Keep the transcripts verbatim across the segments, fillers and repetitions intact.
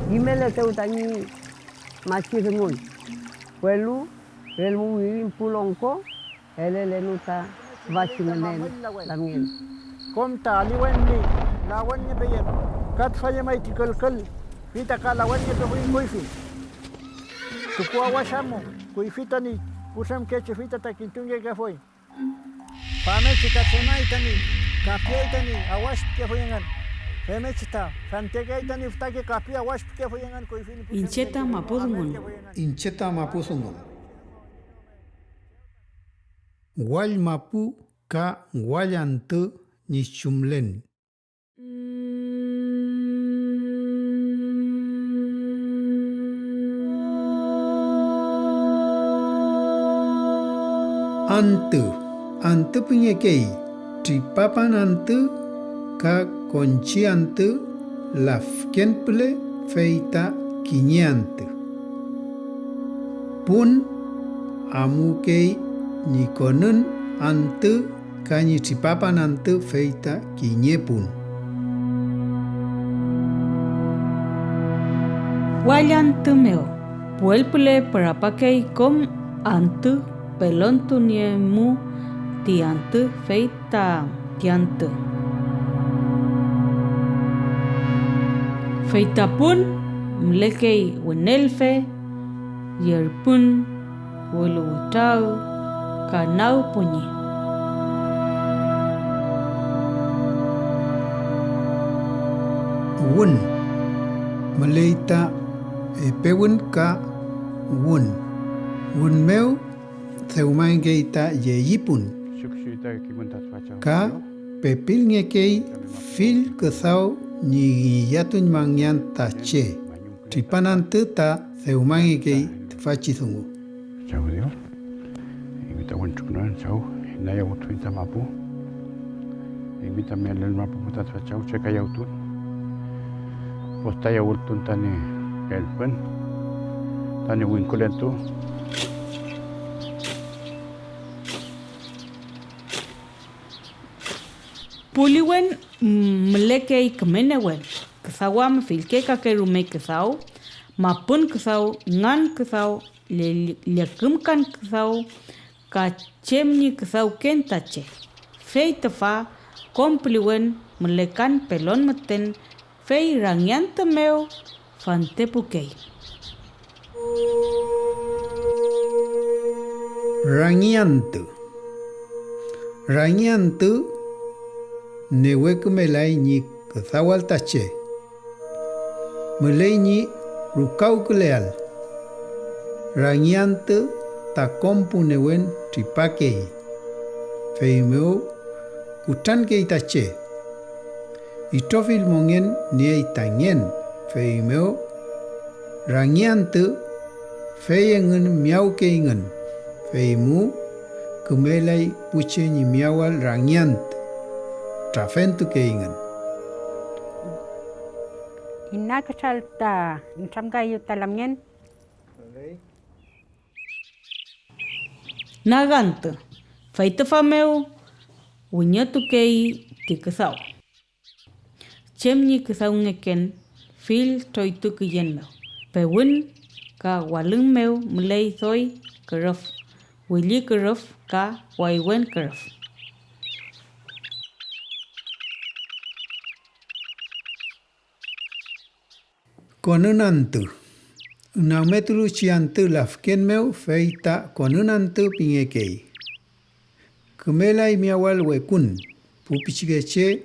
Kimeletew tañi machi dungun, welu relmu wirin pu longko elelenu ta tüfachi ngünen lamngen. Kom ta aliwen ñi lawenngepeyem, ka tüfa llemay ti külkül, fey ta ka lawenngepefuy kuyfi. Tukuawash amu, kuyfi tañi putremkechi, fey ta, ta kintungekefuy. Famngechi ta tremay tañi kapiay tañi awash pikefuy engün. Femngechi ta fentekeay tañi fütake kapi awash pikefuy engün kuyfi ñi pu Iñche ta mapu dungun. Iñche ta mapu dungun. Wall mapu ka wall antü ñi chumlen. Antü, antü pingekey, tripapan antü ka konchi antü, lafken püle fey ta kiñe antü. Pun, amukey ñi konün antü ka ñi tripapan antü fey ta kiñe pun. Wall antü mew puwel püle pürapakey kom antü pelontuniemu ti antü fey ta ti antü. Fey ta pun mülekey wünelfe, yerpün, welu wütraü ka nagpuñi. Wün. Müley ta epe wün ka wün. Wün mew dewmangekey ta yeyipun, ka pepilngekey fill küdaw ñi ngillatuñmangean ta che. Tripan antü ta dewmangekey tüfachi dungu. Chaw Dios, eymi ta wentrukünuan, Chaw, inayawültufiñ ta mapu. Eymi tami elel mapu ta tüfa, Chaw, chekayawtun, püstayawültun tañi kellfün, tañi wingkulentu. Puliwen mülekey küme newen, küdaw am fillke kake rume küdaw, mapün küdaw, ngan küdaw, lle-, llükümkan küdaw, ka chem ñi küdawken ta che. Fey tüfa kom puliwen mülekan pelon müten, fey rangiantü mew fantepukey. Rangiantü. Rangiantü newe kümelay ñi küdawal ta che. Müley ñi rukawküleael. Rangiantü ta kom pu newen tripakey, feymew kutrankey ta che. Itrofill mongen niey ta ngen, feymew rangiantü, fey engün miyawkeyngün, feymu kümelay pu che ñi miyawal rangiantü, trafentukeyngün. Ina kütral ta nütramkaeyew ta lamngen. Nagantü, fey tüfa mew wiñotukey ti küdaw. Chem ñi küdawngeken fill troytu küyen mew, pewün ka walüng mew müley doy kürüf, willi kürüf ka waywen kürüf. Konün antü. Nagmetuluchi antü lafken mew, fey ta konün antü pingekey. Kümelay miyawal wekun, pu pichikeche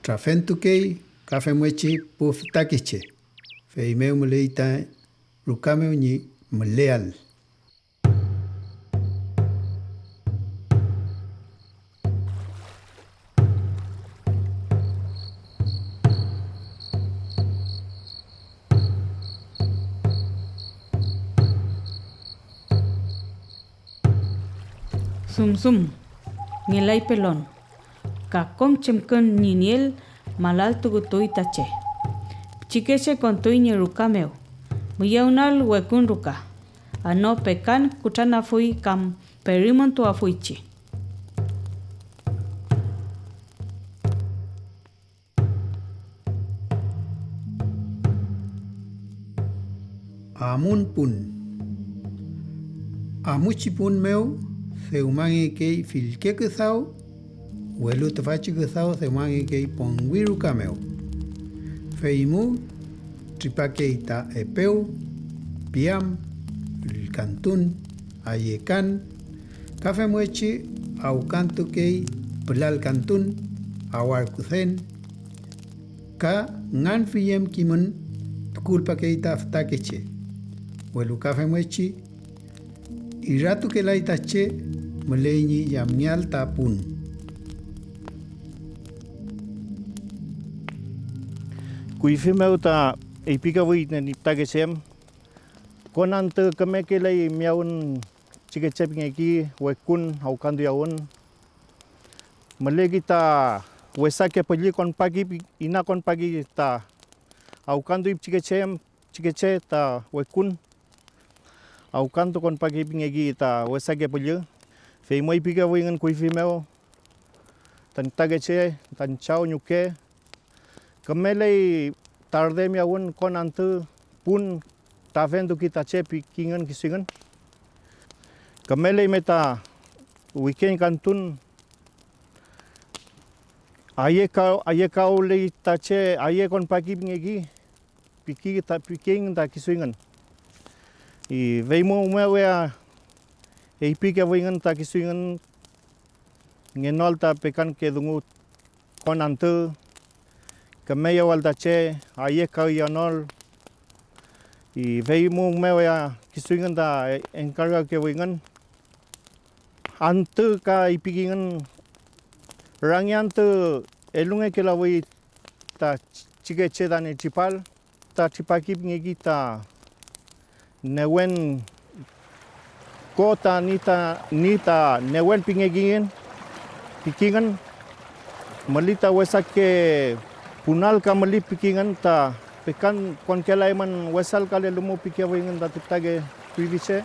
trafentukey ka femngechi pu fütakeche, feymew müley ta ruka mew ñi müleael. Sumsum, ngelay pelon, ka kom chemkün ñi nieel malaltukutuy ta che. Pichikeche kontuy ñi ruka mew, müyewnal wekun ruka, ano pekan kutranafuy kam perimontuafuychi. Amun pun. Amuchi pun mew dewmangekey fillke küdaw, welu tüfachi küdaw dewmangekey ponwi ruka mew. Feymu tripakey ta epew, piam, ülkantun, ayekan, ka femngechi awkantukey pülalkantun, awarkuden, ka nganfiyem kimün tukulpakey ta fütakeche, welu ka femngechi iratukelay ta che müley ñi yamngeael ta pun. Kuyfi mew ta eypikafuy tati fütakeche em, kon antü kümekelay miyawün pichikeche pingeki, wekun, awkantuyawün. Müleki ta wesake püllü konpaki, pi-, ina konpaki ta awkantuy pichikeche, pichikeche ta wekun, awkantu konpaki pingeki ta wesake püllü, fey muypikefuyngün kuyfi mew tañi fütakeche, tañi chaw ñuke. Kümeley tarde miyawün kon antü pun ta fentuki ta che pikingün kisu engün. Kümeleyme ta weekend kantun ayekaw-, ayekawley ta che aye konpaki pingeki, piki ta, pikingün ta kisu engün. Y fey mu mew ya eypikefuyngün ta kisu engün ngenol ta pekanke dungu kon antü, küme yewal ta che, ayekawiyanol, y fey mu mew ya kisu engün ta enkargakefuyngün. Antü ka eypikingün, rangi antü elungekelafuy ta chike che tañi tripal, ta tripaki pingeki ta newen ko ta ni ta, ni ta newen pingekingün, pikingün, müli ta wesake punal ka müli pikingün ta pekan konkelaymün wesalkalelu mu pikefuyngün tati fütake kuyfi che.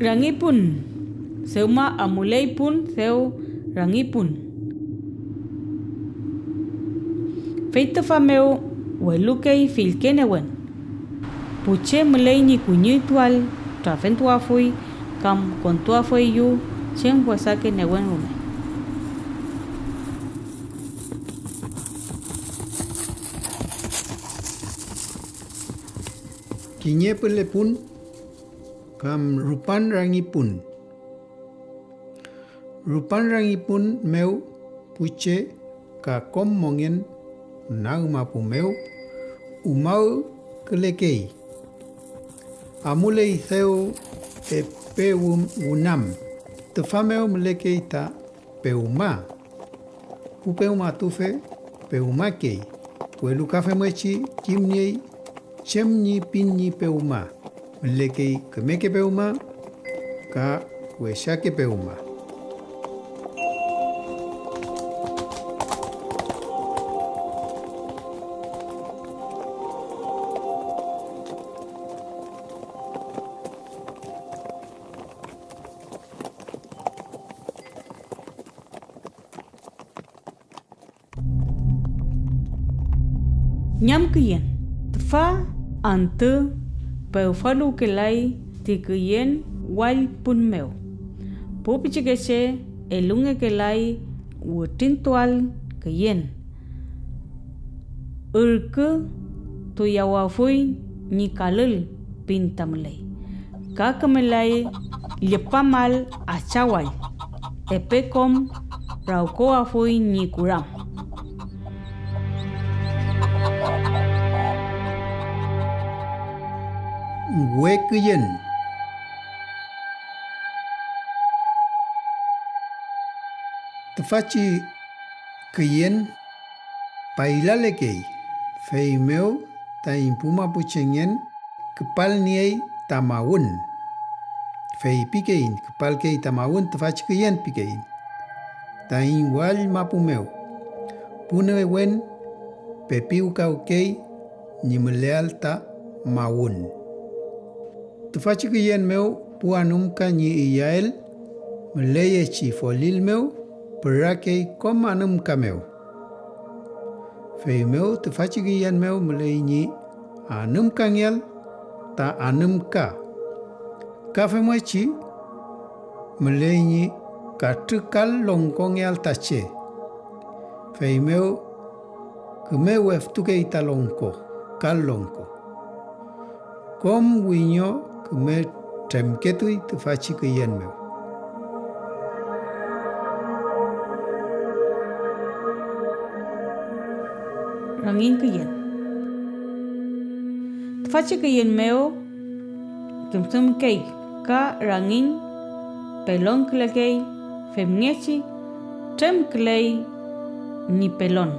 Rangi pun, dewma amuley pun, dew rangi pun. Fey tüfa mew welukey fillke newen. Pu che müley ñi kuñituael, trafentuafuy kam kontuafueyew chem wesake newen rume. Kiñe püle pun kam rupan rangi pun. Rupan rangi pun mew pu che ka kom mongen nag mapu mew umawkülekey. Amuley dew epe wün-, wünam. Tüfa mew mülekey ta pewma. Pu pewmatufe pewmakey, welu ka femngechi kimniey chem ñi pin ñi pewma. Mülekey kümeke pewma ka wesake pewma. Ñamküyen. Tüfa antü pewfaluwkelay ti küyen wallpun mew. Pu pichikeche elungekelay wütrintual küyen. Ürkütuyawafuy ñi kalül pin ta müley, ka kümelay llüpamal achawall, epe kom rawkowafuy ñi kuram. We küyen. Tüfachi küyen paylalekey, feymew taiñ pu mapuchengen küpalniey ta mawün. Feypikeiñ, küpalkey ta mawün tüfachi küyen, pikeiñ. Taiñ wall mapu mew, pu newen pepiwkawkey ñi müleael ta mawün. Tüfachi küyen mew pu anümka ñi iyael müleyechi folil mew pürakey kom anümka mew. Feymew tüfachi küyen mew müley ñi anümkangeael ta anümka, ka femngechi müley ñi katrükal longkongeael ta che. Feymew küme weftukey ta longko, kal longko. Kom wiño küme tremketuy tüfachi küyen mew. Rangiñ küyen. Tüfachi küyen mew kümsümkey ka rangiñ pelonkülekey, femngechi tremküley ñi pelon.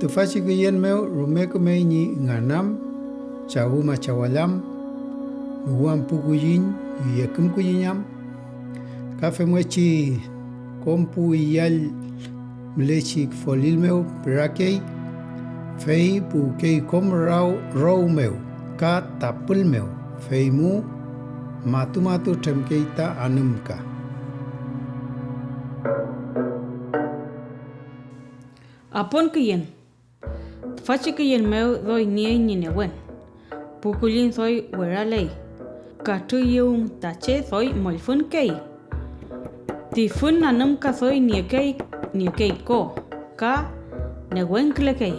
Tüfachi küyen mew rume kümey ñi nganam, chawüm achawallam, luwam pu kulliñ ñi yeküm kulliñam, ka femngechi kom pu iyall mülechi folil mew pürakey, fey puwkey kom raw row mew ka tapül mew, feymu matu-matu tremkey ta anümka. Apon küyen. Tüfachi küyen mew doy niey ñi newen. Pu kulliñ doy weraley, katrüyüwün ta che doy mollfünkey. Ti fün anümka doy niekey, niekey ko, ka newenkülekey.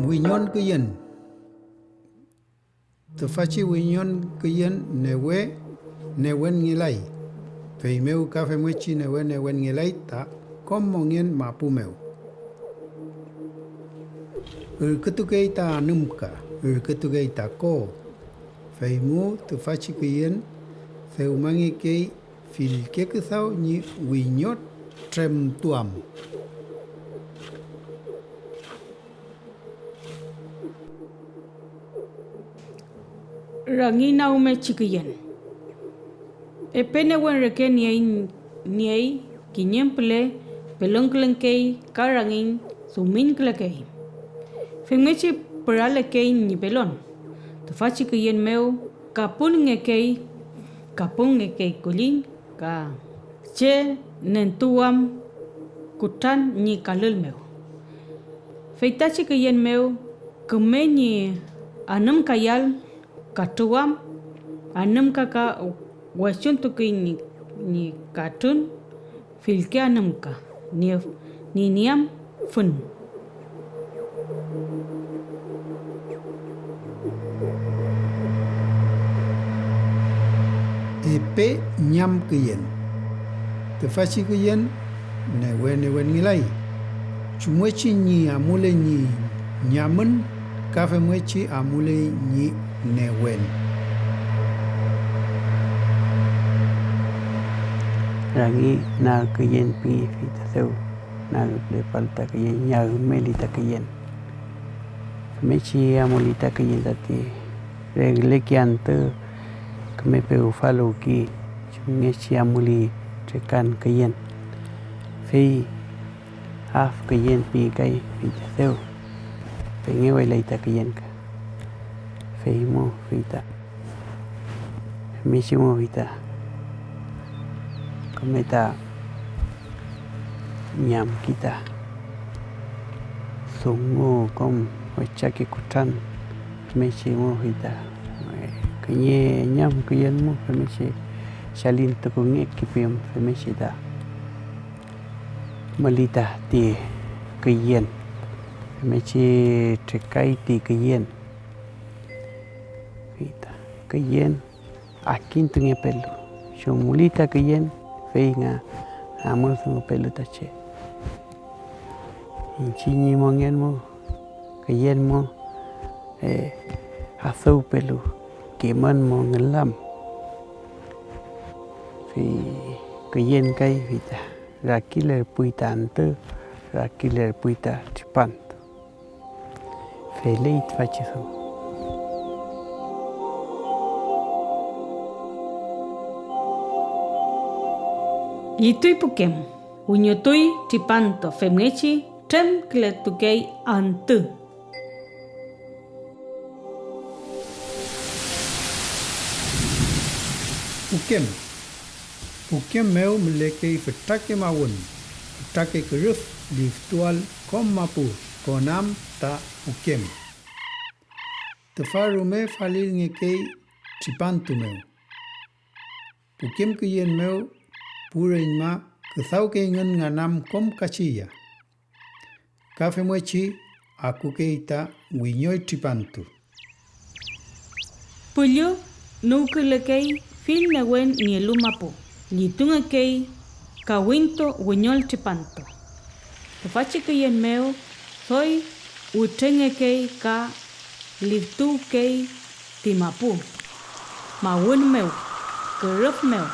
Wiñon küyen. Tüfachi wiñon küyen newe newenngelay, feymew ka femngechi newe newenngelay ta kom mongen mapu mew. Ürkütukey ta anümka, ürkütukey ta ko, feymu tüfachi küyen dewmangekey fillke küdaw ñi wiñotremtuam. Rangi nagmechi küyen. Epe newen reke niey, niey kiñen püle pelonkülekey ka rangiñ dumiñkülekey. Femngechi püralekey ñi pelon. Tüfachi küyen mew kapunngekey, kapunngekey kulliñ ka che nentuwam kutran ñi kalül mew. Feytachi küyen mew küme ñi anümkayal katrüwam, anümka ka wechuntukuy ñi, ñi katrün, fillke anümka ñi, ñi niam fün. Epe ñamküyen. Tüfachi küyen newe newenngelay, chumngechi ñi amule ñi ñamün ka femngechi amuley ñi newen. Rangi nag küyen pingefi ta dew naglepalu ta küyen, ñagmeli ta küyen. Femngechi amuli ta küyen tati regleki antü küme pewfaluwki chumngechi amuli trekan küyen. Fey afküyen pingekay, fey ta dew pengewelay ta küyen ka. Fey mu fey ta femngechi mu fey ta küme ta ñamki ta dungu kom wechake kutran, femngechi mu fey ta kiñe ñamküyen mu femngechi chalintukungekifi femngechi ta müli tati küyen, femngechi trekay ti küyen. Fey ta küyen adkintungepelu, chumuli ta küyen, fey nga amüdungupelu ta che. Iñchiñ ñi mongen mu, küyen mu, eh, adüwpelu kimün mo ngülam. Fey küyen kay, fey ta rakilerpuy ta antü, rakilerpuy ta tripantu. Feley tüfachi dungu. Llituy pukem, wiñotuy tripantu, femngechi tremkületukey antü. Pukem. Pukem mew mülekey fütrake mawün, fütrake kürüf liftual kom mapu, konam ta pukem. Tüfa rume falilngekey tripantu mew. Pukem küyen mew pu reñma küdawkeyngün nganam kom kachiya. Ka femngechi akukey ta wiñoy tripantu. Püllu nüwkülekey fill newen nielu mapu, llitungekey kawintu wiñol tripantu. Tüfachi küyen mew doy wütrengekey ka liftuwkey ti mapu, mawün mew, kürüf mew,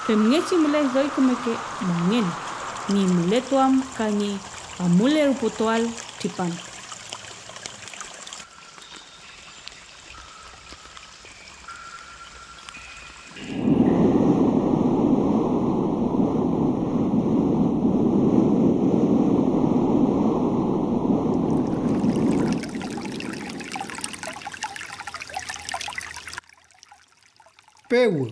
femngechi müley doy kümeke mongen ñi mületuam ka ñi amulerputuael tripantu. Pewü.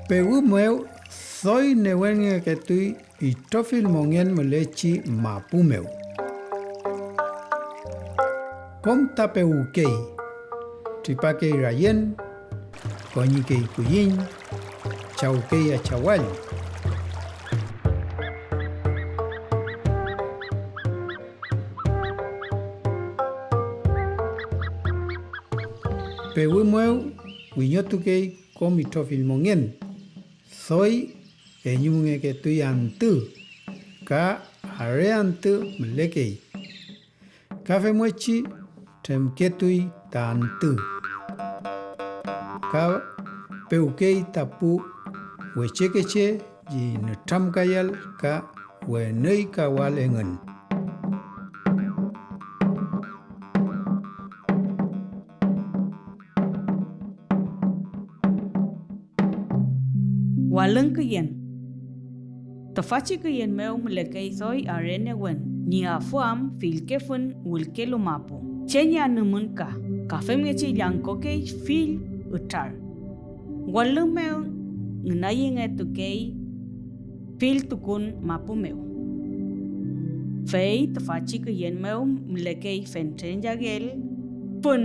Pewü mew doy newenngeketuy itrofill mongen mülechi mapu mew. Kom ta pewükey, tripakey rayen, koñikey kulliñ, chawkey achawall. Pewü mew wiñotukey kom itrofill mongen, doy eñumngeketuy antü, ka are antü mülekey. Ka femngechi tremketuy ta antü, ka pewkey ta pu wechekeche ñi nütramkayal ka wenüykawal engün. Walüng küyen. Tüfachi küyen mew mülekey doy are newen ñi afuam fillke fün wülkelu mapu, che ñi anümün ka, ka femngechi llangkokey fill ütrar. Walüng mew ngünayengetukey fill tukun mapu mew. Fey tüfachi küyen mew mülekey fentren yagel, pün,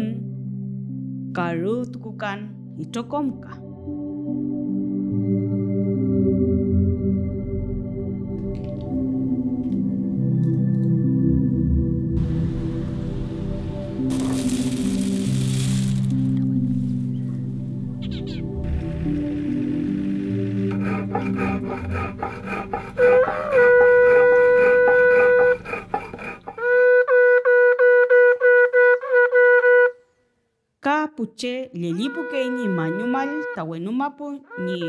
karu tukukan, itrokom ka. Ka pu che llellipukey ñi mañumal ta wenu mapu ñi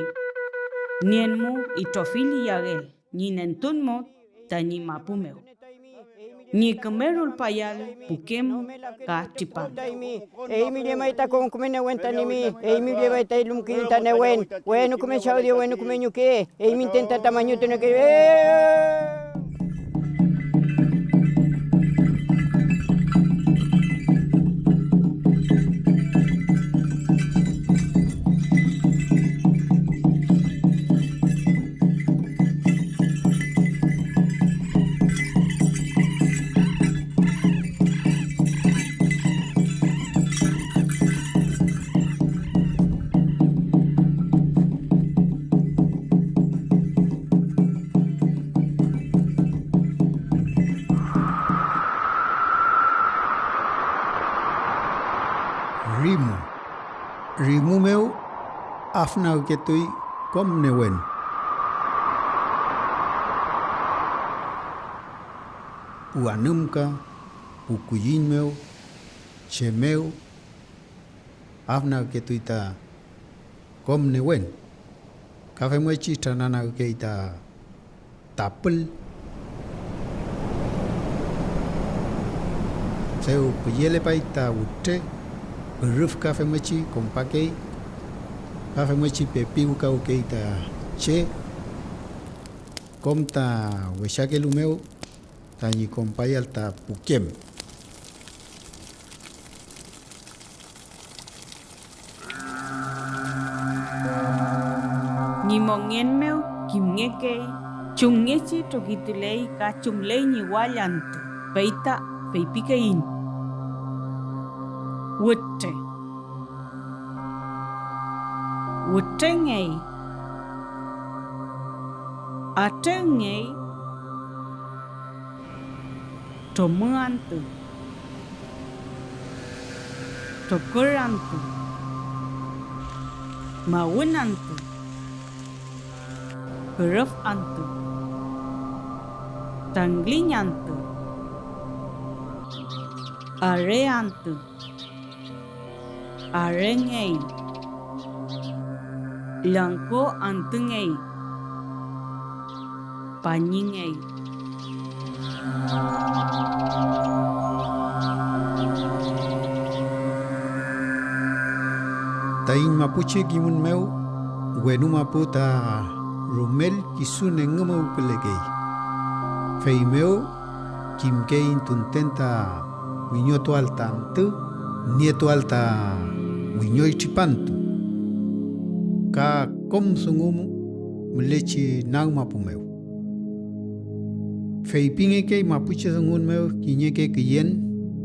nien mu itrofill iyael ñi nentun mo tañi mapu mew, ñi küme rulpayal pukem ka tripantu. Eymi llemay ta kom küme newen ta nimi, eymi llemay ta elumkiyüm ta newen. Wenu küme Chaw Dios, wenu küme ñuke, eymi müten ta tamañutuneke. Rimu. Rimu mew afnagketuy kom newen. pu anümka, pu kulliñ mew, che mew afnagketuy ta kom newen, ka femngechi trananagkey ta tapül. Dew püyelepay ta wütre, pürüf ka femngechi kompakey, ka femngechi pepiwkawkey ta che kom ta wesakelu mew tañi kompayael ta pukem. Ñi mongen mew kimngekey chumngechi trokituley ka chumley ñi wall antü, fey ta feypikeiñ: Wütre, wütrengey, atrewngey, tromü antü, trokür antü, mawün antü, kürüf antü, trangliñ antü, are antü, arengey, llangko antüngey, pañingey. Taiñ mapuche kimün mew, wenu mapu ta rumel kisu nengümüwkülekey. Feymew kimkeiñ tunten ta wiñotuael ta antü, nietuael ta wiñoy tripantu, ka kom dungu mülechi nag mapu mew. Feypingekey mapuche dungun mew kiñeke küyen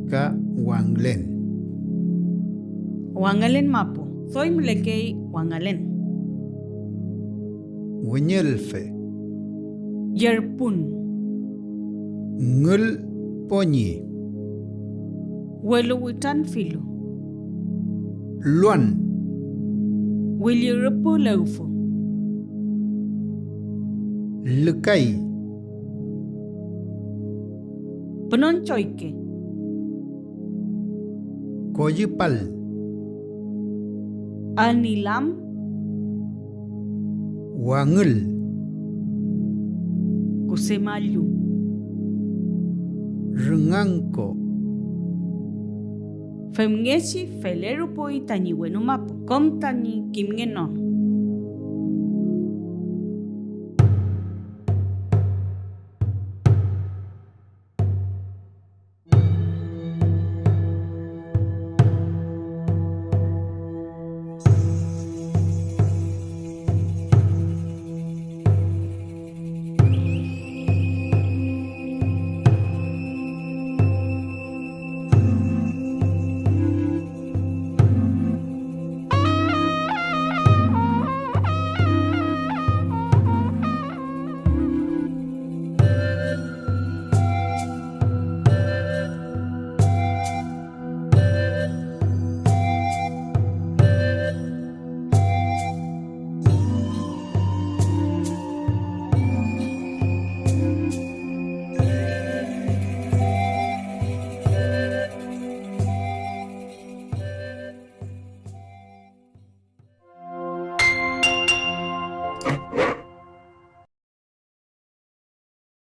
ka wangülen. Wangülen mapu, doy mülekey wangülen. Wüñelfe. Yerpun. Ngül poñi. Welu witranfilu. Luan. Willi rüpü lewfü. Lükay. Pünon choyke. Kollüpal. Anilam. Wangül. Kusemallu. Rünganko. Femngechi felerupuy tañi wenu mapu kom tañi kimngenon.